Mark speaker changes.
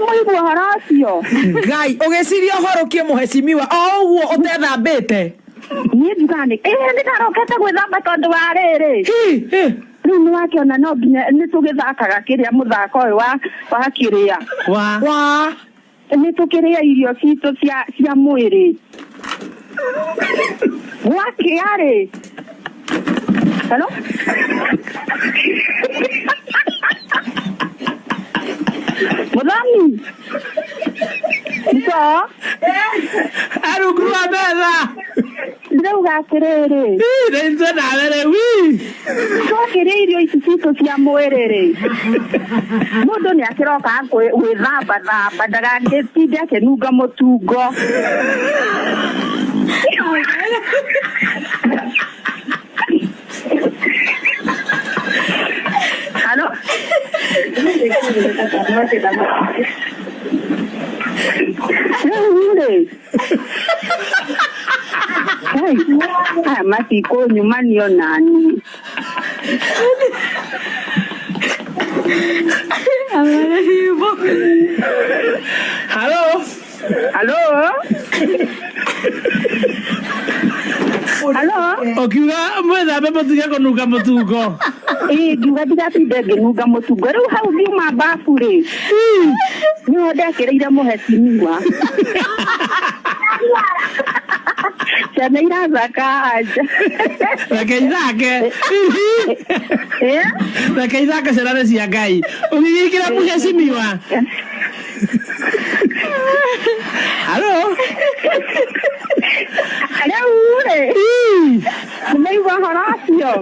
Speaker 1: Mũigua ũhoro ũcio.
Speaker 2: Ngai, ũgĩciria ũhorokie mũhecimiwa o ũguo ũtethambĩte.
Speaker 1: Niĩ njugaga nĩ ĩĩ nĩ ndarokete gwĩthamba tondũ wa rĩrĩ.
Speaker 2: Hi, hi.
Speaker 1: Rĩu nĩ wakĩona no nginya nĩ tũgĩthakaga kĩrĩa mũthako ũyũ wa kĩrĩa.
Speaker 3: Wa.
Speaker 2: Wa.
Speaker 1: Nĩ tũkĩrĩa irio citũ cia mwĩrĩ. Gwakĩa rĩ. Hello? Mũthoni. Nĩko?
Speaker 3: Arungu rwa metha.
Speaker 1: Ndĩrauga atĩrĩrĩ.
Speaker 3: Nĩ nawe rĩu.
Speaker 1: Twakĩrĩa irio ici citũ cia mwĩrĩ rĩ, mũndũ nĩ akĩrokaga gwĩthambathamba ndagagĩtinde akĩnunga mũtungo. Halo? Rĩu rĩ, Hey, aya matikũnyumania nani.
Speaker 3: Halo?
Speaker 1: Halo? Halo?
Speaker 3: Ũkiuga mwĩthambe mũtige kũnunga mũtungo.
Speaker 1: Ĩĩ ngiuga ndigatinde ngĩnunga mũtungo. Rĩu hau ngiuma babu rĩ, nĩho ndekĩrĩire mũhecimiwa. Ciana irathaka anja.
Speaker 3: Reke ithake.
Speaker 1: Eh?
Speaker 3: Reke ithake ciana nĩ cia Ngai. Ũgĩgĩkĩra mũhecimiwa. Halo?
Speaker 1: Rĩu rĩ, nĩmaigua ũhoro ũcio?